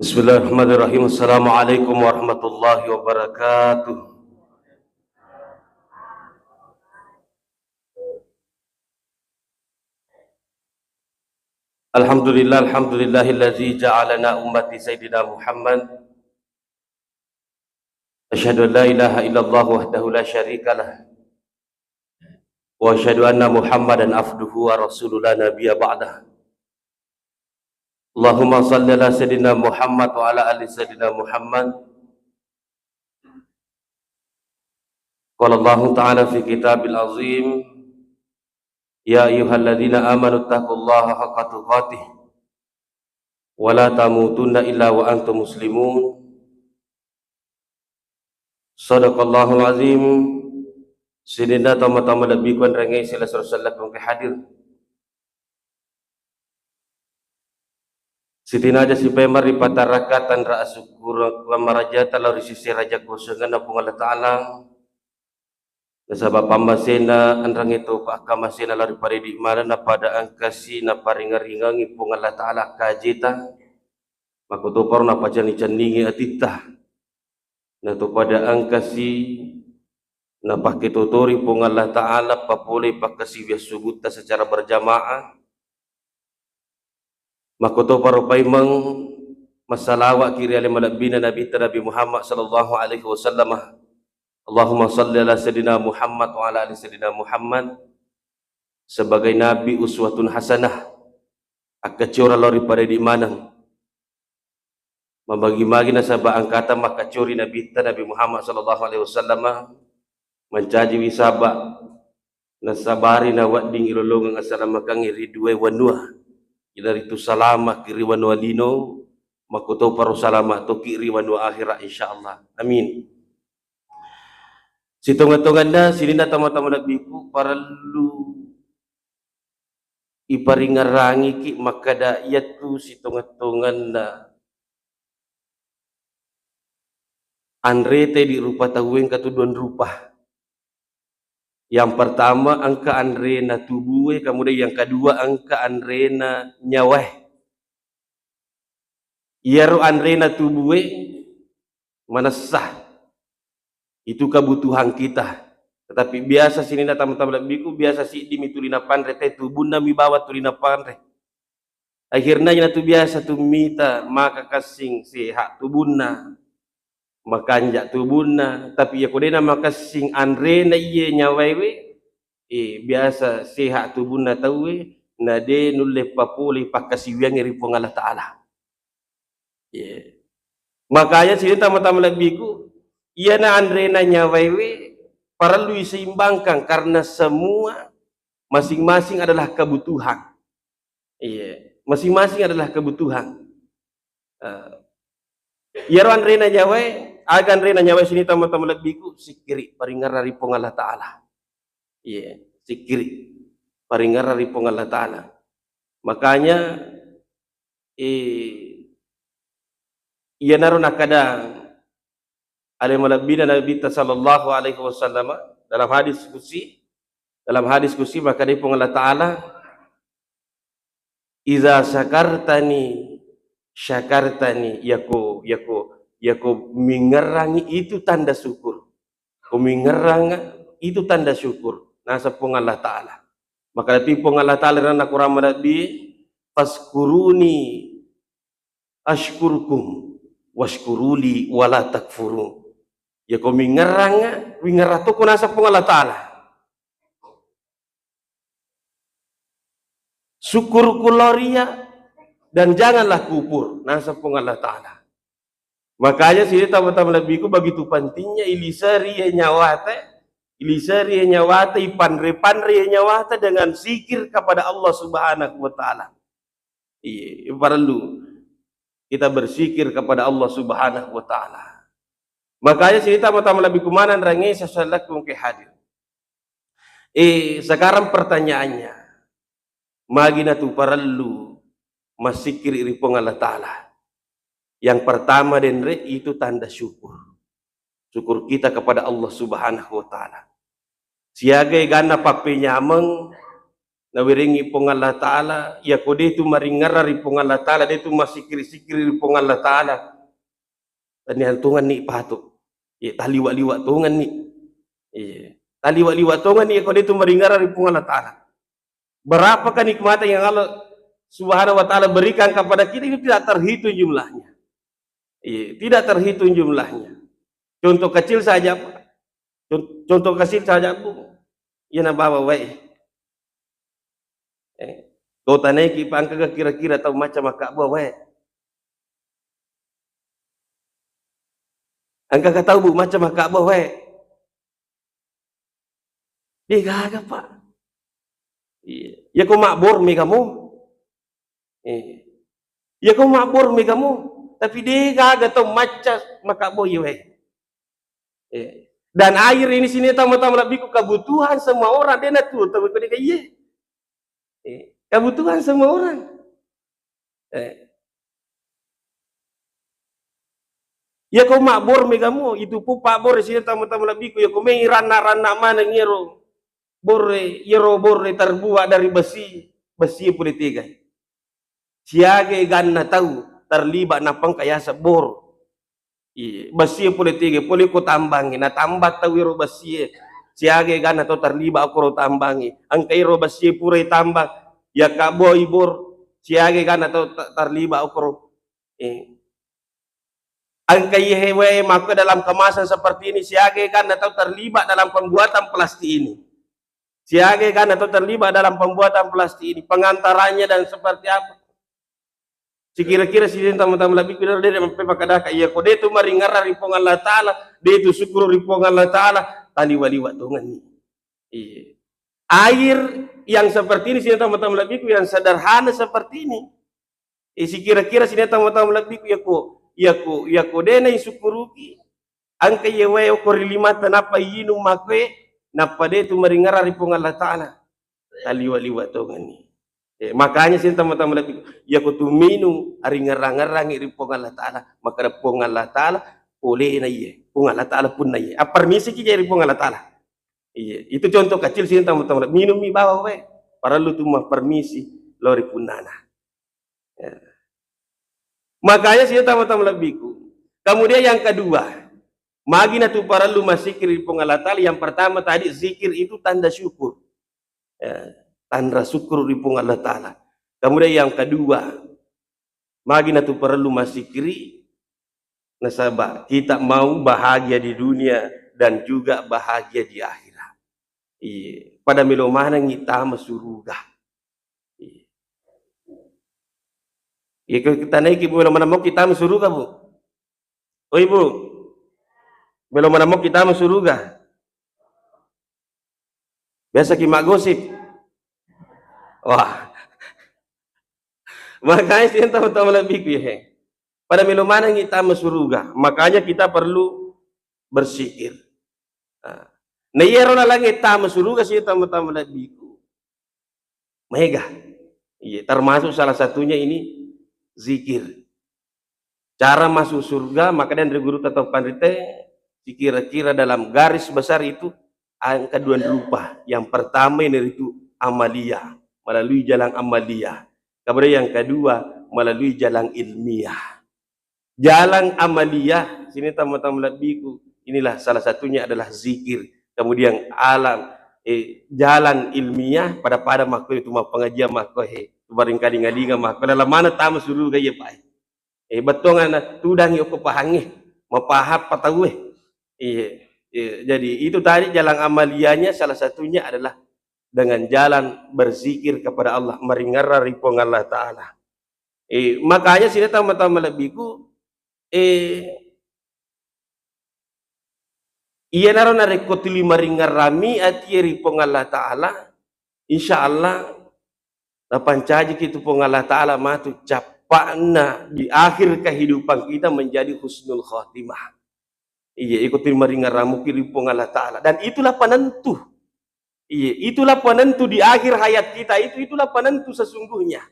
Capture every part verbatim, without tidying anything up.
Bismillahirrahmanirrahim. Assalamualaikum warahmatullahi wabarakatuh. Alhamdulillah, alhamdulillahillazi ja'alana ummati Sayyidina Muhammad. Asyhadu an la ilaha illallah wahdahu la syarikalah. Wa asyhadu anna Muhammadan abduhu wa rasuluh la nabiyya ba'dah. Allahumma salli ala Sayyidina Muhammad wa ala ali Sayyidina Muhammad. Qala Allahu ta'ala fi kitabil azim, "Ya ayyuhalladzina amanu taqullaha haqqa tuqatih wa la tamutunna illa wa antum muslimun." Sadaqallahul azim. Sininna tama-tama lebbiku enrengnge sila seru sellekku engka hadir. Sitinaja sipemeng ripatarakka tanra asukkureng marajata lao ri sese raja kosengenna Puang Allah Ta'ala. Nasaba pammasena enrengnge topa akkamasena lao ri paridi maneng napada engkasi naparinga-ringangi Puang Allah Ta'ala akkajeta. Makkotoparo napacenni-cenningi atitta. Natopada engkasi napakketotori Puang Allah Ta'ala papole pakkasiwiang subutta secara berjamaah. Makkotoparo paimeng massalawa'ki ri ale malebbina Nabitta Nabi Muhammad sallallahu alaihi wasallam. Allahumma salli ala Sayyidina Muhammad wa ala ali Sayyidina Muhammad sebagai Nabi uswatun hasanah. Akkaciora lao ri paridi maneng. Mabagi-bagi nasaba engkata makkacori Nabitta Nabi Muhammad sallallahu alaihi wasallam mancajiwi saba nasabari nawedding ilolongeng asalamakengnge ri duae wanua. Iyanaritu salamaki ri wanua lino, makkotoparo salama toki ri wanua akhira, insyaallah. Amin. Sitonga-tonganna sininna tama-tama lebbiku parellu iparingerrangiki makkada iyatu sitonga-tonganna anrete di rupa tauwe engka tu dua rupa. Yang pertama engka anrena tubue, kemudian yang kedua engka anrena nyawae. Iyaro anrena tubue manessa. Itu kebutuhan kita. Tetapi biasa sininna tama-tama lebbiku, biasa siddimi tuli napanre te tubunna mi bawang tuli napanre. Akhirna iyanatu biasa tu mita maka kassing sehat tubunna, makanja tubunna, tapi iyako de namakessing anrena iye nyawaewe, eh, biasa sehat tubunna tauwe, na de nulle papole pakkasiwiangnge ri Puang Allah Ta'ala. Iya. Makanya sini tama-tama lebbiku, iyana anrena nyawaewe parellu diseimbangkan karena semua masing-masing adalah kebutuhan. Iya, masing-masing adalah kebutuhan. Eh, iyaro anrena nyawae, aga anrena nyawae sini tama-tama lebbiku, sikkiri paringerra ri Puang Allah Ta'ala. Iya, sikkiri paringerra ri Puang Allah Ta'ala. Makanya, eh, iyanaro nakkada ale malebbina Nabitta sallallahu alaihi wasallam dalam hadis qudsi, dalam hadis qudsi makkadai Puang Allah Ta'ala, "Iza syakartani, syakartani." Yako, yako, yako mingerrangi itu tanda syukur. Ko mingerrang itu tanda syukur. Naseng Puang Allah Ta'ala. Makkadai Puang Allah Ta'ala ri Quran malebbi, "Faskuruni asykurkum waskuruli wala takfurun." Yako mingerrang, wingerrang to ko naseng Puang Allah Ta'ala. Syukur ku lao ri iyya dan janganlah kufur, naseng Puang Allah Ta'ala. Makanya sini tama-tama lebbiku begitu pentingnya iliseri nyawata, iliseri nyawata, ipanre-panre nyawata dengan zikir kepada Allah Subhanahu wa Ta'ala. Iya, parellu kita berzikir kepada Allah Subhanahu wa Ta'ala. Makanya sini tama-tama lebbiku maneng rangnge sesellekku engka hadir. Eh, sekarang pertanyaannya, magi natu parellu massikkiri ri Puang Allah Ta'ala? Yang pertama denre itu tanda syukur. Syukur kita kepada Allah Subhanahu wa Ta'ala. Siaga eganna pappenyameng nawerengngi Puang Allah Ta'ala, iyako de' tu maringerra ri Puang Allah Ta'ala, de' tu massikkiri-sikkiri ri Puang Allah Ta'ala, tania tongenni patu. Iya, taliwa-liwa tongenni. Iya. Taliwa-liwa tongenni iyako de' tu maringerra ri Puang Allah Ta'ala. Berapa kenikmatan yang Allah Subhanahu wa Ta'ala berikan kepada kita itu tidak terhitung jumlahnya. Iya, tidak terhitung jumlahnya. Contoh kecil saja, Pak. Con-, contoh kecil saja, Bu. Iya, na bawa wae. Eh, kau tanaiki, Pak, engka kira-kira tau macca makkabbuang wae? Engka ka tau, Bu, macca makkabbuang wae? De' gaga, Pak. Iya. Iya ko mabbor mega mo. Eh. Iya ko mabbor mega mo. Tapi de' gaga tau macca makkabbuang wae. Eh. Dan air ini sini tama-tama lebih ku kebutuhan semua orang, de' natu tau ko de' gaga iye. Eh. Kebutuhan semua orang. Eh. Iya ko mabbor mega mo, itu pu pabbor sini tama-tama lebih ku, iya ko mei ranna-ranna maneng iyaro borre, iyaro borre terbuat dari besi, besi pole tegai. Siaga ganna tau terlibat nappa engka yaseng bor. Iya, besi pole tegai, pole ko tambangi, natambang tau iyaro besi. Siaga ganna tau terlibat okoro tambangi. Engka iyaro besi pura tambang, iya kabboi bor, siaga ganna tau ta-, terlibat okoro. Eh. Engka iye wae makko dalam kemasan seperti ini, siaga ganna tau terlibat dalam pembuatan plastik ini. Siaga ganna tau terlibat dalam pembuatan plastik ini, pengantarannya dan seperti apa. Sikira-kira sini tama-tama lebih ku de' mappakadaka, iya ko de' tu maringerra ri Puang Allah Ta'ala, de' tu syukur ri Puang Allah Ta'ala, taliwa-liwa tongenni. Iya. Air yang seperti ini sini tama-tama lebih ku, yang sederhana seperti ini. Eh, sikira-kira sini tama-tama lebih ku, iya ko, iya ko, iya ko de' naisukkuruki. Engka iye wae okko ri limatta nappa inung makkoe, nappa de' tu maringerra ri Puang Allah Ta'ala. Taliwa-liwa tongenni. Eh, makanya sini tama-tama lebih, iya ko tu minung, aringerra-ngerrangi ri Puang Allah Ta'ala, makkada Puang Allah Ta'ala, polena iye, Puang Allah Ta'ala punna iye. Appermisiki je ri Puang Allah Ta'ala. Iya, itu contoh kecil sini tama-tama lebih. Minummi bawang wae. Parellu tu mappermisi lao ri punnana. Ya. Makanya sini tama-tama lebihku. Kemudian yang kedua, magi natu parellu massikkiri ri Puang Allah Ta'ala, yang pertama tadi zikir itu tanda syukur. Ya, tanda syukur ri Puang Allah Ta'ala. Kemudian yang kedua, magi natu parellu massikkiri, nasaba kita mau bahagia di dunia dan juga bahagia di akhirat. Iya, pada melo manengngi tama suruga. Iya. Iya, ko kita naiki, Bu, melo maneng mokki tama suruga, Bu? Oi, Bu. Melo maneng mokki tama suruga? Biasa ki maggosip. Wah. Makanya sini tama-tama lebihku ya. Pada melo manengngi tama suruga. Makanya kita perlu bersikir. Nah, na iyaro lalengnge tama suruga sini tama-tama lebihku. Maega. Iya, termasuk salah satunya ini zikir. Cara masuk surga, maka dan guru atau panrite, kira-kira dalam garis besar itu angka dua rupa. Yang pertama ini itu amalia, melalui jalan amalia. Kemudian yang kedua melalui jalan ilmiah. Jalan amaliyah, sini tama-tama lebihku, inilah salah satunya adalah zikir. Kemudian alam, eh, jalan ilmiah, pada-pada makko itu mau pengajian makko he, baring kalinga-linga makko, dalam mana tama suruga iya, Pak. Eh, bettuanna tudangi okko pahangnge, mapahappa tauwe. Iya, iya, jadi itu tadi jalan amaliyahnya salah satunya adalah dengan jalan berzikir kepada Allah, maringerra ri Puang Allah Ta'ala. Eh, makanya sini tama-tama lebihku, eh, iyanaro narekko tuli maringerrami atie ri Puang Allah Ta'ala, insya Allah napancajiki tu Puang Allah Ta'ala matu cappa'na di akhir kehidupan kita menjadi husnul khatimah. Iya, iko tuli maringerramuki ri Puang Allah Ta'ala. Dan itulah penentu. Iya, itulah penentu di akhir hayat kita itu, itulah penentu sesungguhnya.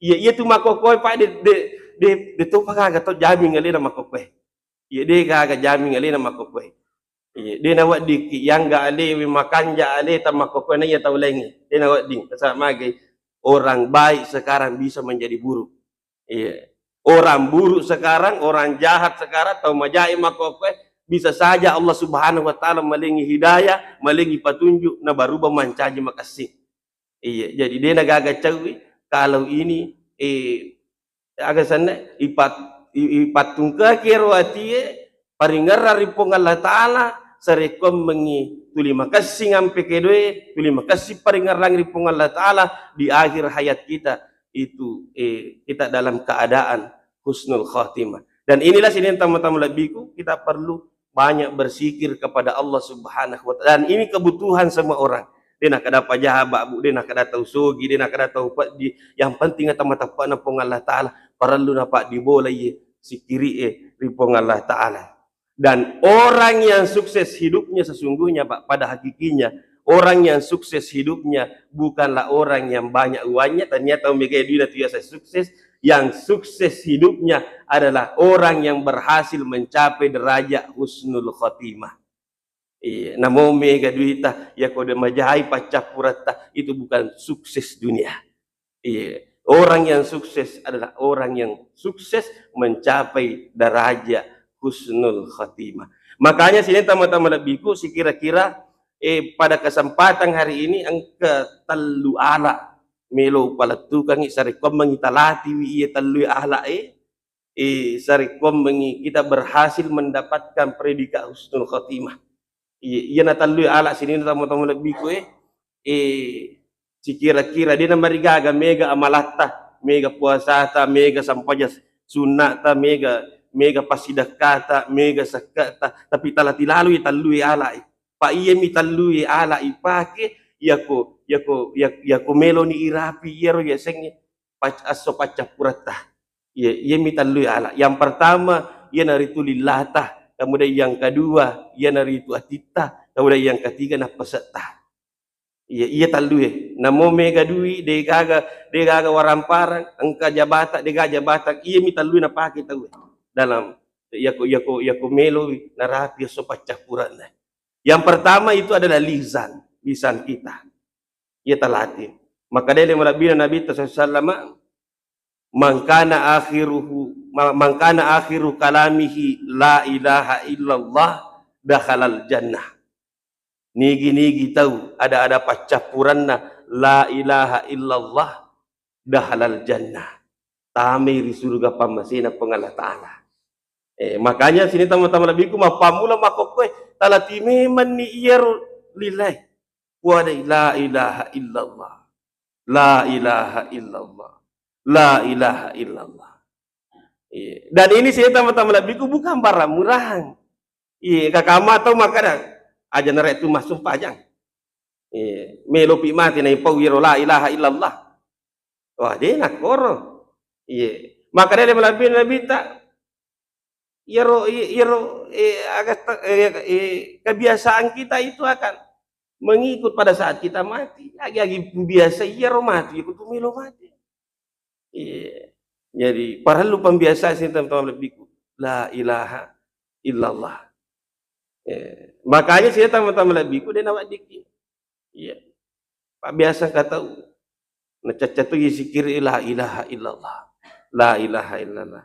Iya, iya tu makkokkoe, Pak, de, de, de, de topa gaga to jaming alena makkokkoe. Iya, de gaga jaming alena makkokkoe. Iya, de' naweddikki yangga alewe, makanja aleta, makkokkoe naiya tau laingnge. De' nawedding, nasaba magi orang baik sekarang bisa menjadi buruk. Iya. Orang buruk sekarang, orang jahat sekarang, tau majae makkokkoe, bisa saja Allah Subhanahu wa Ta'ala malengi hidayah, malengi patunjuk, na baruba mancaji makessing. Iya, jadi de' nagaga caui kalau ini, eh, aga senna, ipat-, i-, ipattungkaki ero atie, paringerrang ri Puang Allah Ta'ala, sarekkuammengngi tuli makessing ampe kedoe, tuli makessing paringerrang ri Puang Allah Ta'ala di akhir hayat kita itu, eh, kita dalam keadaan husnul khatimah. Dan inilah sini teman-teman lebihku, kita perlu banyak berzikir kepada Allah Subhanahu wa Ta'ala. Dan ini kebutuhan semua orang. De' nakkeda pajaba, Bu, de' nakkeda tau sogi, de' nakkeda tau peddi. Yang penting ata mateppa'na Puang Allah Ta'ala. Parellu napaddibolai sikkiri'e ri Puang Allah Ta'ala. Dan orang yang sukses hidupnya sesungguhnya, Pak, pada hakikinya, orang yang sukses hidupnya bukanlah orang yang banyak uangnya, ternyata mega duina tu biasa sukses. Yang sukses hidupnya adalah orang yang berhasil mencapai derajat husnul khotimah. Iya, namo mega duita, yako de' majai paccappuratta, itu bukan sukses dunia. Iya, orang yang sukses adalah orang yang sukses mencapai derajat husnul khotimah. Makanya sini teman-teman lebihku, sikira-kira, eh, pada kesempatan hari ini engka tellu ala melo palettukangi, sarekkuammengngi talatiwi iya tellue ala, eh, eh, sarekkuammengngi kita berhasil mendapatkan predikat husnul khotimah. Iya, iya na tellue ala sini teman-teman lebihku, eh, eh, sikira-kira de' namarigaga mega amalatta, mega puasata, mega sampaja sunnata, mega, mega passidekkata, mega sekkata, tapi tala tilalui tellue ala. Pa iyami tellue ala ipake, yako, yako, yak-, yako meloni irapi iyaro yasengnge pac-, esso paccappuratta. Iya, iyami tellue ala. Yang pertama, iyanaritu lillata. Kemudian yang kedua, iyanaritu atitta. Kemudian yang ketiga, nappasetta. Iya, iya tellue. Namo mega dui, degaga, degaga waramparang, engka jabata, degaga jabata. Iyami tellue napake tau dalam yako, yako, yako meloi narapi esso paccappuranna. Yang pertama itu adalah lisan, lisan kita. Iya talati. Maka dele malebbina Nabi sallallahu alaihi wasallam, "Man kana akhiruhu, ma-, man kana akhiru kalamihi la ilaha illallah dakhalal jannah." Nigi-nigi tau ada-ada paccappuranna la ilaha illallah, dakhalal jannah. Tamai ri suruga pammasena Puang Allah Ta'ala. Eh, makanya sini teman-teman lebihku, mappammula makkokkoe, talati memanni iyaro lillahi. Puadai la ilaha illallah. La ilaha illallah. La ilaha illallah. Iya. Dan ini sini teman-teman lebihku bukan barang murahan. Iya, kakama tau makkeda, aja narektu massumpajang. Iya, melopi mati naipau iyaro la ilaha illallah. Wah, de' nakkoro. Iya. Maka dele malebbi Nabitta, iyaro, i-, iyaro, eh, agasta-, eh, eh, kebiasaan kita itu akan mengikut pada saat kita mati. Agi-agi biasa iyaro mati, iko tu melo mati. Iya. Jadi, parellu pembiasaan sini teman-teman lebihku. La ilaha illallah. Eh, makanya sini teman-teman lebihku de' naweddikki. Iya. Pabbiasa engka tau nacacca tu sikkiri la ilaha illallah. La ilaha illallah.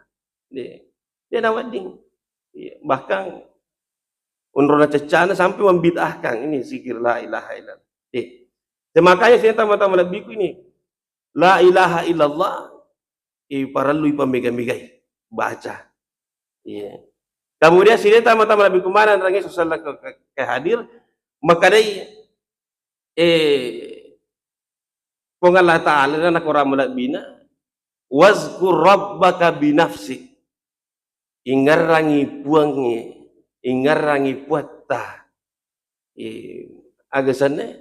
De', de' nawedding. Iya. Bahkan onro nacaccana sampai membid'ahkan ini sikkiri la ilaha illallah. De'. Makanya sini teman-teman lebihku ini. La ilaha illallah, eh, parellui pamega-megai, baca. Iya. Kemudian sini teman-teman lebihku maneng rangi sosella ke, ke, ke hadir, makkedai, eh, Puang Allah Ta'ala na nakorang malebbina, "Wazkur rabbaka binafsik." Ingerrangi Puangnge, ingerrangi Puatta. Eh, aga senna?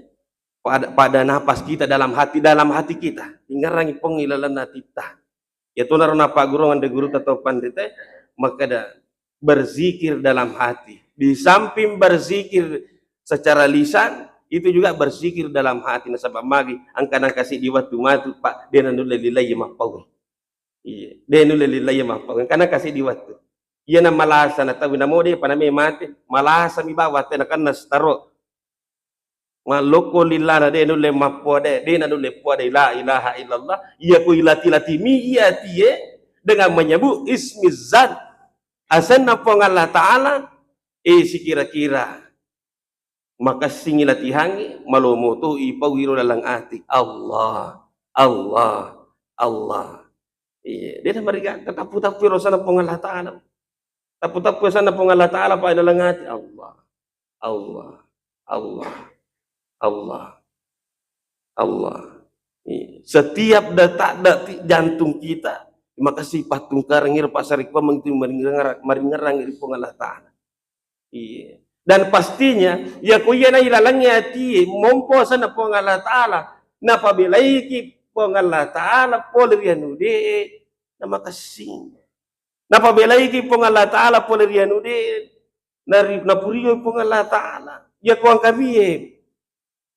Pada, pada napas kita dalam hati, dalam hati kita. Ingerrangi Puang ilalenna atitta. Iyatonaro napaggurung anre gurutta tau panrita, makkeda berzikir dalam hati. Di samping berzikir secara lisan, itu juga berzikir dalam hati. Nasaba magi, engka nangka seddi wettu matu, Pak, de' nanulle lilai mappau. Iya, de' nulle lilai mappau. Engka nangka seddi wettu. Iyana malasa na tau, namo de'pa name mate, malasa mi bawang te nakenna setaro. Mallokko lillana de' nulle mappoade, de' nanulle poade la ilaha illallah. Iya ko ilati-lati mi iya atie dengan menyebut ismi zat, asenna Puang Allah Ta'ala, eh, sikira-kira makessingngi latihangngi, malomo to ipau iro laleng ati, Allah, Allah, Allah. Iya, de' namariga, tappu-tappu iro asenna Puang Allah Ta'ala. Tappu-tappu asenna Puang Allah Ta'ala, pa laleng ati, Allah, Allah, Allah, Allah, Allah. Iya. Setiap detak-detik jantung kita, makessing pattungkareng iro pasarikkuameng tu maringerang, maringerang ri Puang Allah Ta'ala. Iya. Dan pastinya, iya ko iyana ilalengngi atie mompo asenna Puang Allah Ta'ala, napabelaiki Puang Allah Ta'ala pole ri anu de'e, namakessing. Napabelaiki Puang Allah Ta'ala pole ri anu de'e, nari-, napurio Puang Allah Ta'ala. Iya ko engka bie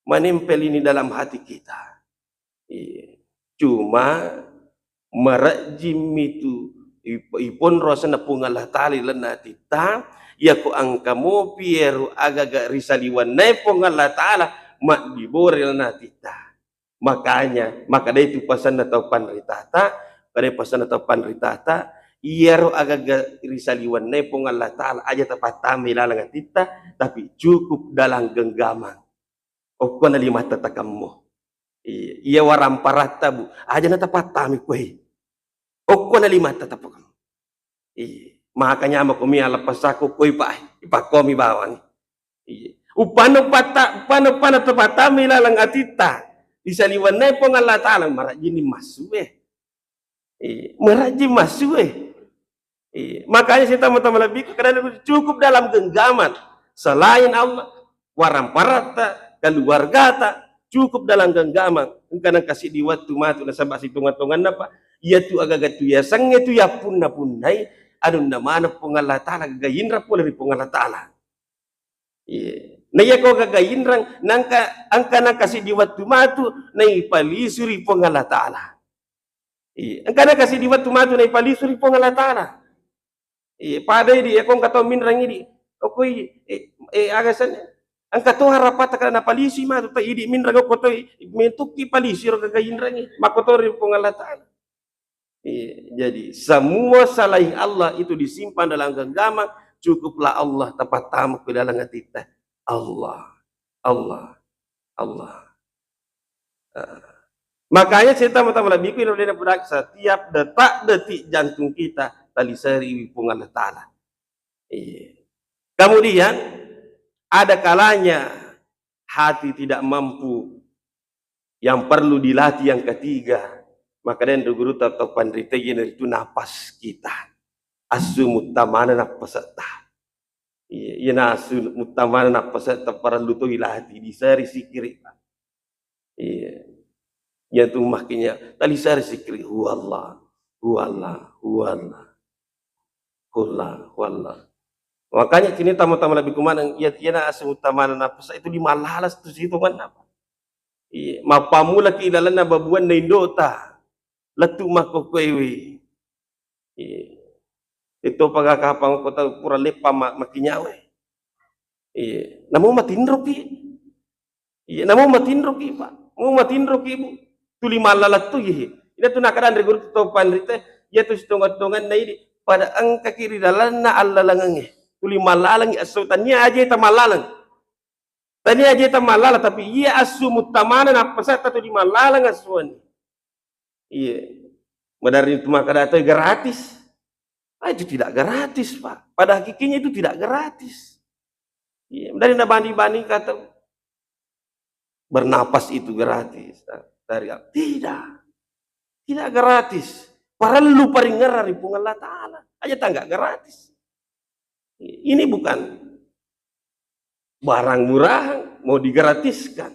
manempel ini dalam hati kita. Iya. Cuma marejjimmi tu ip-, iponro asenna Puang Allah Ta'ala ilalenna atitta, iya ko engka mopi ero agaga risaliwennae Puang Allah Ta'ala, maddibore ilalenna atitta. Makanya, makkedai tu pasenna tau panritata, makkedai pasenna tau panritata, iyaro agaga risaliwennae Puang Allah Ta'ala aja tapattamai laleng atitta, tapi cukup dalam genggamang. Okko na limatta takemmo. Iya, iya waramparatta, Bu, aja na tapattamai koe. Okko na limatta tapakemmo. Iya. Maka nyamako mi aleppessakko koi, Pak, ipakkomi bawang. Iya. Uppanno patta-, uppanno panna tapattamai laleng atitta. Risaliwennae Puang Allah Ta'ala, marejjini massue. Iya. Marejjing massue. Iya. Makanya saya tama-tama lebih ke, karena cukup dalam genggaman. Selain Allah, waramparatta, keluargata, cukup dalam genggamang. Engka nengka siddi wettu matu nasaba sitonga-tonganna, Pak. Iyatu agaga tu yasengnge tu yappunna-punnai, anunna maneng Puang Allah Ta'ala, gaga inrang pole ri Puang Allah Ta'ala. Iya. Na iya ko gaga inrang, nangka, engka nengka siddi wettu matu naipalisu ri Puang Allah Ta'ala. Iya. Engka nengka siddi wettu matu naipalisu ri Puang Allah Ta'ala. Iya, pada idi, iya ko engka to minrang idi. Okko idi, eh, eh, aga senna? Engka to harapatta kada napalisu matu to idi minrang, okko to i, mentukki palisu ro gaga inrangi. Makkotori Puang Allah Ta'ala. Iya, jadi semua selain Allah itu disimpan dalam genggaman, cukuplah Allah tapattama ke dalam hatitta. Allah, Allah, Allah. Ah. Makanya saya tama-tama lebih ku, setiap detak-detik jantung kita talisari Puang Allah Ta'ala. Iya. Kemudian ada kalanya hati tidak mampu, yang perlu dilatih yang ketiga, maka dan guru atau pandita itu napas kita. Asu muttamana nappasetta. Iya, iya nasu muttamana nappasetta parellu to ilatih, diseri sikiri. Iya. Iya tu makanya talisari sikiri, huwallah, huwallah, huwallah. Huwallah, huwallah. Makanya kini tama-tama lebih kumanang, iya, iya na asu muttamana nappasa itu di malalas tu situ kan apa? Iya, mappamula ki ilalanna babuanna indota. Lettu makkokkoewe. Iya. Itu paga kapang kota pura leppa ma-, makinyawe. Iya. Namo matinroki. Iya, namo matinroki, Pak. Mo matinroki, Bu. Tuli mallalattu, iya. Ina tu nakadang ri guru tu to panrita, iya tu sitonga-tonganna idi. Pada engka ki ri dalanna allalangengnge. Tuli mallalangi asso, tania aja ta mallalang. Tania aja ta mallalang, tapi iya asu muttamana nappasetta tuli mallalang assuanni. Iya. Madarri tu makkada to gratis. Ah, itu tidak gratis, Pak. Pada hakikatnya itu tidak gratis. Iya, dari na banding-banding kata bernapas itu gratis. Dari tidak. Tidak gratis. Parellu paringerang ri Puang Allah Ta'ala. Aja tangga gratis. Ini bukan barang murahan mau digratiskan.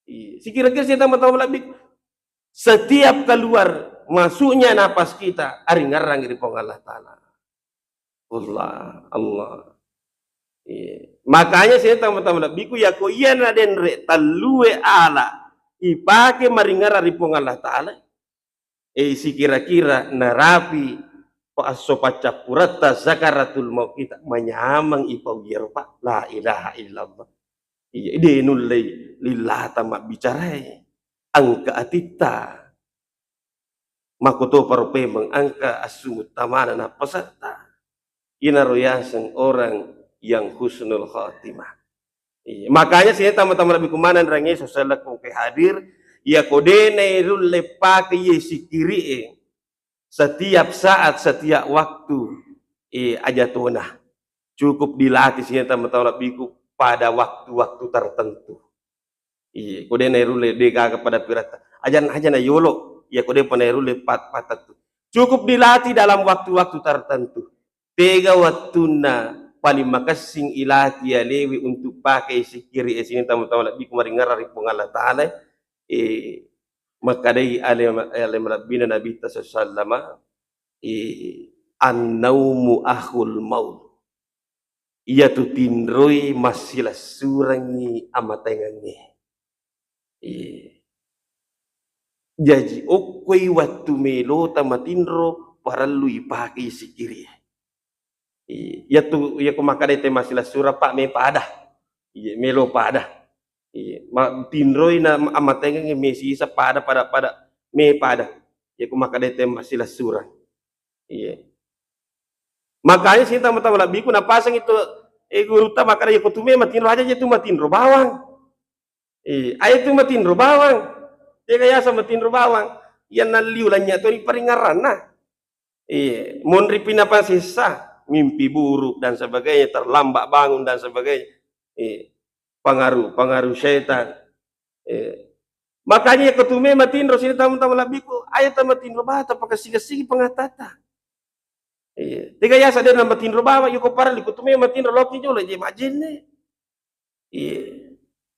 Iya. Sikira-kira saya tambah-tambah lebih. Setiap keluar masuknya napas kita, aringerang ri Puang Allah Ta'ala. Allah, Allah. Iya. Makanya saya tambah-tambah lebih ku, ya ko iya na denre tellue ala ipake maringerang ri Puang Allah Ta'ala. Eh, sikira-kira narapi pa-, esso paccappuratta sakaratul maut kita, manyameng ipau iyaro, Pak. La ilaha illallah. Iya, de nullei lillata mabbicarae. Engka atitta. Makkotoparo pemeng engka assumuttamana nappasetta. Inaro yaseng orang yang husnul khatimah. Iya. Makanya sini tama-tama lebih kumana rangi sosial ke hadir, ya kodene rulle pake ye sikiri e. Setiap saat, setiap waktu, eh, aja tona. Cukup dilatih sini tama-tama lebihku pada waktu-waktu tertentu. Iya, ko de nairulle, de gaga pada piratta. Aja, aja na yolo. Iya, ko de pa nairulle pat-, patattu. Cukup dilatih dalam waktu-waktu tertentu. Tega wattunna paling makessing ilatih alewe untuk pakai sikiri e sini tama-tama lebihku maringerra ri Puang Allah Ta'ala, eh, makkedai ale, ale malebbina Nabitta sallallahu alaihi wasallam, eh, "An-naumu akhul maut." Iyatu tinroi massilessurengngi amatengengnge. Eh. Jaji, okkoi wattu melota matinro, parellu ipakei sikiri. Eh, iyatu, iyako makkeda te massilessureng, Pak, me pada. Iya, melo pada. Iya, ma-, tinroi na amatengengnge mesisa pada, pada, pada, me pada. Iyako makkeda te massilessureng. Iya. Makanya sini tama-tama labbiku napasang itu, eh, gurutta makkeda, "Iyako tu me matinro aja, je tu matinro bawang." Eh, aja tu matinro bawang. Tega yaseng matinro bawang. Iya nalliu lanya tu ri paringerranna. Eh, monri pinapa sessa, mimpi buruk dan sebagainya, terlambat bangun dan sebagainya. Eh, pengaruh, pengaruh setan. Eh, makanya ko tu me matinro sini tama-tama labbiku, aja tamatinro bawang, pakessing-kessing pangattata. Iya. Tega yaseng de namatinro bawang, iyako parellu ko tu me matinro, loki jolo je majenne. Iya.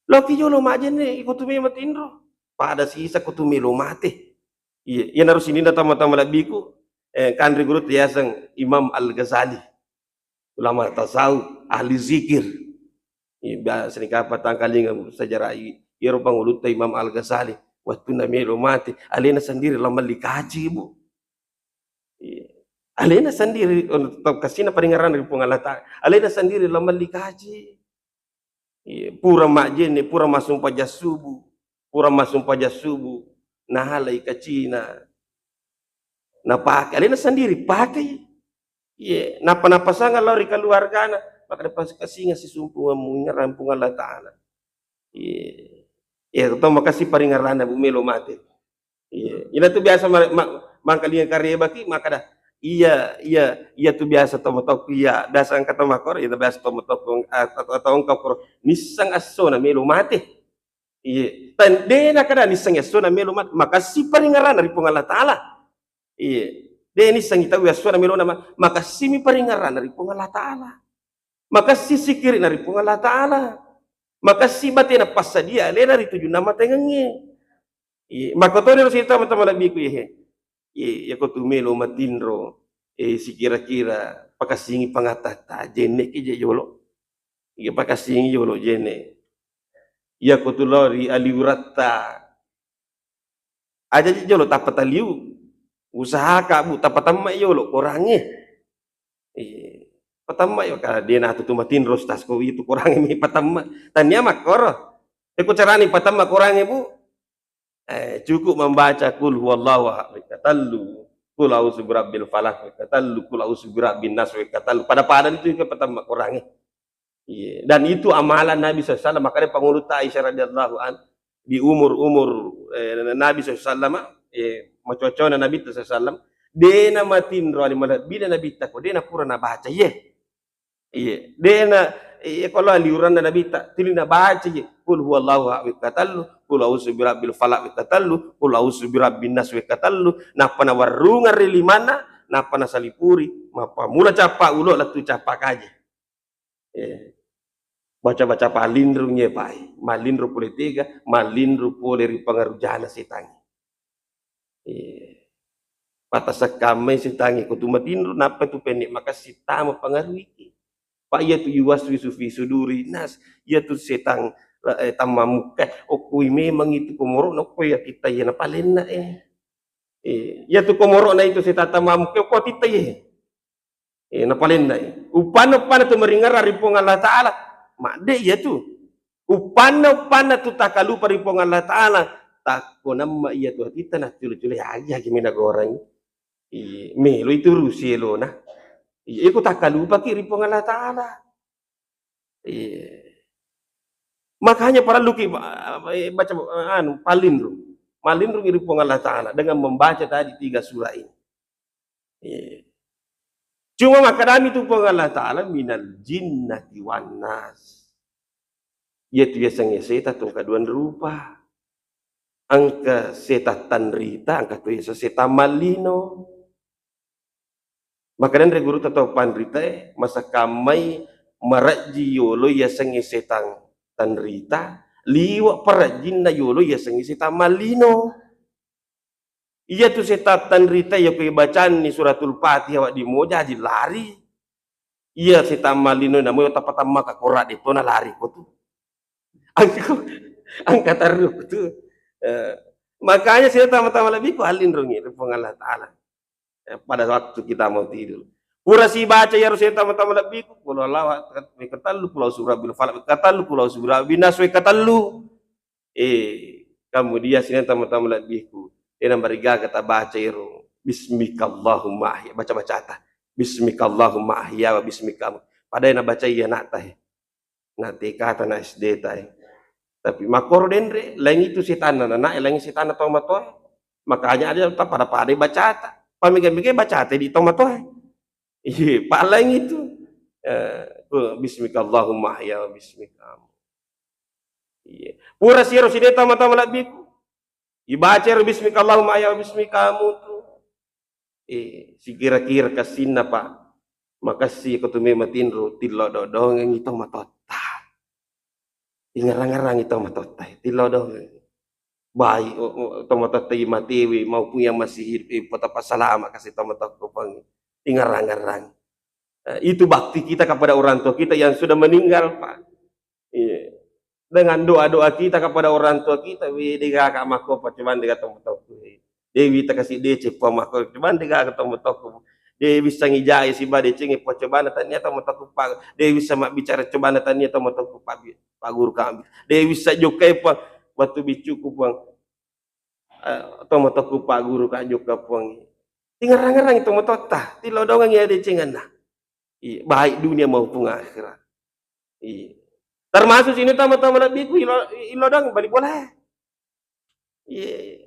Loki jolo majenne, iko tu me matinro. Pada sisa ko tu melo mate. Iya, iyanaro sininna tama-tama labbiku, eh, kanri gurutta yaseng Imam Al-Ghazali. Ulama tasawuf, ahli zikir. Iya, biasa ni kapang tangkalinga sejarah i-, iyaro pangulutta Imam Al-Ghazali. Wattunna melo mate, alena sendiri lao melli kaji, Bu. Iya. Alena sendiri, untuk tau kasina paringerranna ri Puang Allah Ta'ala. Alena sendiri lao melli kaji. Iya, pura majjenne, pura massumpajang subuh, pura massumpajang subuh, nahalai kacina, napake, alena sendiri pakai. Iya, nappa-nappa sanga lao ri keluargana, makkeda, "Pas-, kasingasi sumpungammu, ingerang Puang Allah Ta'ala." Iya. Iya, to makessing paringerranna, Bu, melo mate. Iya, ina tu biasa ma-, ma-, mangkalinga karebaki, makkeda, "Iya, iya, iya tu biasa tomatoku, iya, biasa engka tomakkoro, iya biasa tomatoku, a-, atau, atau engka koro, nisseng essona melo mate." Iya, tan-, de nakkeda nisseng essona melo mate, makessing paringerranna ri Puang Allah Ta'ala. Iya, de nissengi tau essona melona ma-, makessimi paringerranna ri Puang Allah Ta'ala. Makessing sikirina ri Puang Allah Ta'ala. Makessing batena passadia alena ri tujunna amatengengnge. Iya, makkotoni ro sita tama-tama labbiku, iya, he. Iya, iyako tu melo matinro, eh, sikira-kira pakessingi pangattata, jenneki je jolo. Iya, pakessingi jolo jenne. Iyako tu lao ri aliuratta, aja je jolo tappa taliu. Usahaka, Bu, tappa temmai jolo korangnge. Iya. Patamma yo, ka de natu tu matinro, Ustaz, ko itu korangnge mi patamma. Tania makkoro. Eko carani patamma korangnge, Bu? Eh, cukup membaca Qul huwallahu ahad wekka tellu, Qul a'udzu birabbil falaq wekka tellu, Qul a'udzu birabbin nas wekka tellu. Pada-pada itu ke patamma korangnge. Iya. Dan itu amalan Nabi sallallahu alaihi wasallam. Makanya pangulutta Aisyah radhiyallahu an, di umur-umur, eh, Nabi sallallahu alaihi wasallam, eh, macoa-coana Nabi sallallahu alaihi wasallam, de namatinro ali malebbina Nabitta ko de napura nabaca, iye. Iye, de na, iye, ko lao liuranna Nabitta, tuli nabaca, iye, Qul huwallahu ahad wekka tellu, Qul a'udzu birabbil falaq wekka tellu, Qul a'udzu birabbin nas wekka tellu, nappa nawarrungeng ri limanna, nappa nasalipuri, mappammula cappa ulo lettu cappa kaje. Eh, baca-baca palinrung ye, Pak. Malinru pole tega, malinru pole ri pangarujana setangnge. Eh, patasekkammai setangnge ko tu matinro, nappa tu penne makessing tama pangaruiki. Pak, iya tu yuwaswisu fi suduri nas, iya tu setang, eh, tammamukka, okkoi memang itu komoro, nokkoi ya kita iya napalenna, eh. Eh, iya tu komoro'na itu setang tammamukka, ko titta iye. Eh, napalennai. Uppanna-uppanna tu maringerra ri Puang Allah Ta'ala, madde iya tu. Uppanna-uppanna tu takalupa ri Puang Allah Ta'ala, takko namma iya tu atitta naccule-cule, agi-agi mi nagoreng. Iya, melo itu rusi elona. Iya, iko takalupaki ri Puang Allah Ta'ala. Iya. Makanya parelluki ba-, eh, baca, eh, anu, palinrung. Malinrung ri Puang Allah Ta'ala dengan membaca tadi tiga surah ini. Iya. Cuma makkedami tu Puang Allah Ta'ala, "Minal jinnati wan nas." Iya tu yasengnge setang tu engka dua rupa. Engka setang tanrita, engka tu yaseng setang mallino. Makkedani ri gurutta tau panritae, masakkammai marejji yolo yasengnge setang tanrita, liwe' parejjinna yolo yasengnge setang mallino. Iya tu setang tanrita, iya ko ibacanni Suratul Fatihah wedding moja, aji lari. Iya setang mallino namo tappa tammaka kora de' to nalari ko tu. Angka, angka terru ko tu. Eh, makanya setang tama-tama lebbi ko alinrungi ri Puang Allah Ta'ala. Eh, pada waktu kita mau tidur. Pura sibaca iyaro setang tama-tama lebbi ko, qul huwallahu ahad, ketellu, qul a'udzu birabbil falaq, ketellu, qul a'udzu birabbin nas, ketellu. Eh, kemudian sininna tama-tama lebbiku, de' namarigaga tabaca ero, "Bismikallahumma ahya," baca-bacata, "Bismikallahumma ahya wa bismika amut." Padahal nabaca iya ana'ta, eh. Na T K ta, na S D ta, eh. Tapi makkoro denre, laing itu setanna nana, laing setanna tomatoa. Makanya ada pada-pada bacata. Pamega-mega bacata di tomatoa. Iya, paling itu. Eh, ku, "Bismikallahumma ahya wa bismika amut." Iya. Pura siro sideta mata malabbiku. Ibaca ro, "Bismikallahumma ahya wa bismika amut." Eh, sikira-kira kassinna, Pak. Makassi ko tu memang tinro, tillo dodongengi to matotta. Ingerang-ngerangi tomatotta, tillo dong. Bai, o, o, tomatotta i matewe maupun yang masih hidup, eh, patappa salama kasi tomatokku, Puang. Ingerang-ngerang. Eh, itu bakti kita kepada orang tua kita yang sudah meninggal, Pak. Iya. Dengan doa-doa kita kepada orang tua kita, we, de' gaga makko, Pak, cuman de' gaga tomatokku. Dewi takasi deceng, Puang, makko, cuman de' gaga tomatokku. De' wissangi jae siba decengnge, Puang, cobana tania tomatokku, Pak. De' wissang mabbicara, cobana tania tomatokku, Pak, Pak Guru kami. De' wissang jokkai, Puang, wettu biccuku, Puang. Eh, tomatokku, Pak Guru, ka jokka, Puang. Tingerang-ngerangi tomatotta, tillo dongengi iya decengenna. Iya, baik dunia maupun akhirat. Iya. Termasuk sini tama-tama lebbiku, ilo, ilo dong bali bola. Iya.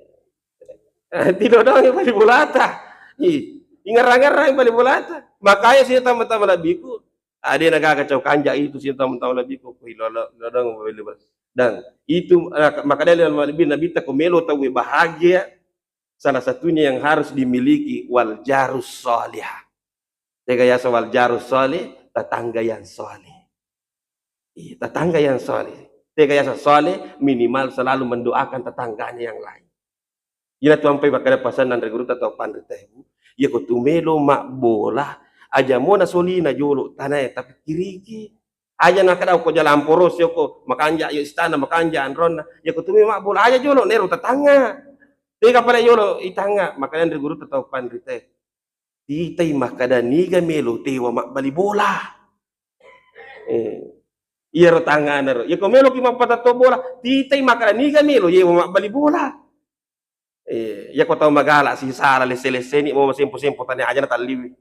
Eh, tillo dong bali bolata. Iya. Ingerang-ngerang bali bolata. Makanya sini tama-tama lebbiku, ade' na gaga cau kanja itu sini tama-tama lebbiku, ku ilo, ilo, ilo dong bali bola. Dan itu, eh, maka dari lebbi Nabitta, ko melo tau bahagia, salah satunya yang harus dimiliki wal jarus salihah. Tega yaseng wal jarus salih, tetangga yang saleh. Iya, tetangga yang saleh. Tega yaseng saleh, minimal selalu mendoakan tetangganya yang lain. Iyana tu ampai makkeda pasanna ri gurutta tau panrita, Bu. Iya ko tu melo mabbola, aja mona solina jolo tanae, tapi kiriki. Aja nakkeda ko jalan porosi ko, makanja' yo istana, makanja' anronna. Iya ko tu melo mabbola, aja jolo nero tetangga. Tega pada jolo itanga, makkeda ri gurutta tau panrita. Titai makkeda niga melo tewa mabbali bola. Eh, iyaro tangana ro. Iya ko meloki mappatetto bola, titai makkeda niga melo yewa mabbali bola. Eh, iya ko tau magala sisala lesse-lesseni mo sempo-sempo tania aja natalliwi.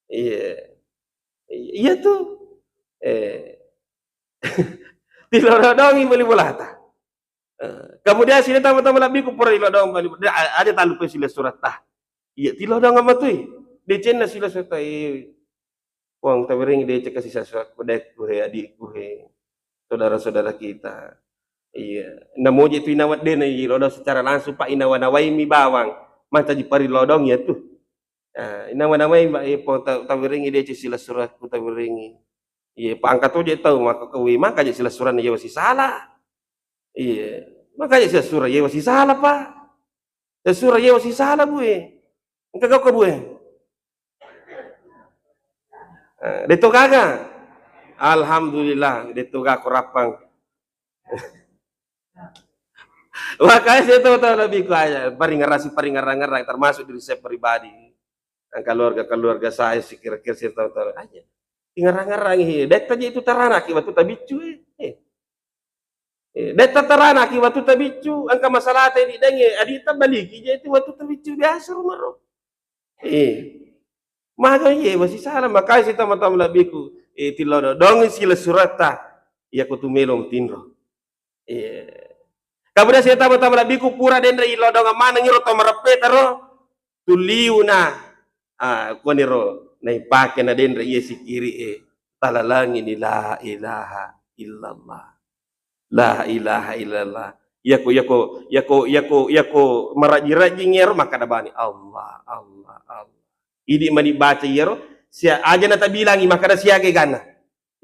Iya. Iya tu. Eh. Tilodongi bali bolata. Eh, kemudian sini tama-tama lebbiku pura ilodong bali, ada tallupai silessuretta. Iya, tilodong matui. Decenna silessuretta, eh, Puang, tawiring deceng kasi sessurekku, adekku he, adikku he, saudara-saudara kita. Iya. Namoji tu inawa de' na ilodong secara langsung, Pak, inawa-nawaimi bawang. Mancaji parilodong iya tu. Ah, inawa-nawai, Mbak, eh, po, ta-, tawiringi deceng silessurekku, tawiringi. Iya, pangka to je tau, maka kawi, maka je silessurenna yewa sisala. Iya, maka je silessureng yewa sisala, Pak. Silessureng yewa sisala, Bu, eh. Engka gauka, Bu, eh. Eh, de' to gaga. Alhamdulillah, de' to gaga ko rappang. Makanya saya tahu-tahu lebbi ku aja, paringerasi, paringerang-ngerang, termasuk diri saya pribadi. keluarga-keluarga saya, sikira-kira sirta-, aja. Tingerang-ngerangi, detta je itu taranaki wettu tabiccu, eh. Eh. Eh, detta taranaki wettu tabiccu, engka masalah te di dengi, adi tabaliki je itu wettu tabiccu biasa rumah ro. Eh. Maga ye, masih salah, makanya si tama-tama labbiku, eh, tillo dong sila surata, iya ko tumelo tinro. Iya. Kemudian si tama-tama labbiku pura denre ilo dong maneng iro to mareppe taro, tuliuna, ah, koniro naipake na denre iya sikiri e, talalangi ni la ilaha illallah. La ilaha illallah. Yako, yako, yako, yako, yako maraji-raji ngero makkada bani Allah, Allah, Allah. Idi mani baca yero, sia-, aja na tabilangi makkada siaga gana.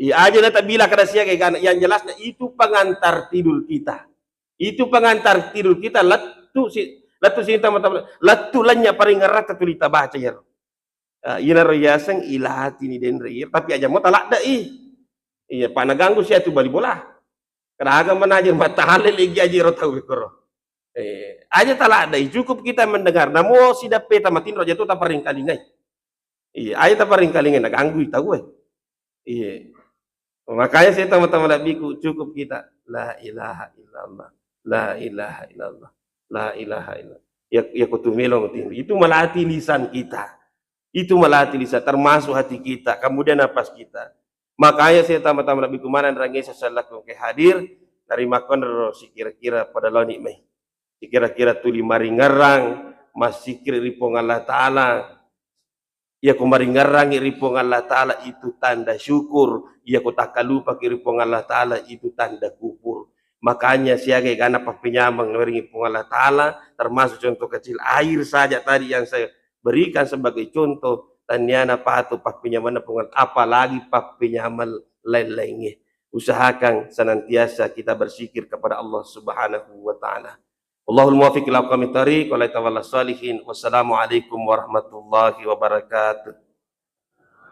Iya, aja na tabilang kada siaga gana. Yang jelasnya itu pengantar tidur kita. Itu pengantar tidur kita, lettu si, lettu si tama-tama, lettu lanya paringerrata tuli tabaca yero. Ah, inaro yaseng ilatini denre iyero, tapi aja mo taladde i. Iya, pa naganggu sia tu bali bola. Kada aga manajer matahale legi aja ro tau koro. Eh, aja taladde i, cukup kita mendengar. Namo sidappe tamatinro aja tu taparingkalingai. Iya, aja taparingkalingai naganggui tau e. Iya. Makanya saya tama-tama labbiku cukup kita la ilaha illallah. La ilaha illallah. La ilaha illallah. Ya, ya kutu melo mati. Itu melatih lisan kita. Itu melatih lisan, termasuk hati kita, kemudian napas kita. Makanya saya tama-tama labbiku mana rangi sesalakku ke hadir dari makon ro sikira-kira pada loni mai. Sikira-kira tuli maringerrang, massikir ri Puang Allah Ta'ala. Iya ko maringerrangi ri Puang Allah Ta'ala itu tanda syukur, iya ko takkalupaki ri Puang Allah Ta'ala itu tanda kufur. Makanya siaga egana pappenyameng nawerengi Puang Allah Ta'ala, termasuk contoh kecil air saja tadi yang saya berikan sebagai contoh, tanniana patu pappenyamenna Puang Allah, apalagi pappenyameng lain-lainnya. Usahakan senantiasa kita berzikir kepada Allah Subhanahu wa Ta'ala. Allahul muwaffiq ila aqwamit thariq, wa la tawalla shalihin. Wassalamualaikum warahmatullahi wabarakatuh.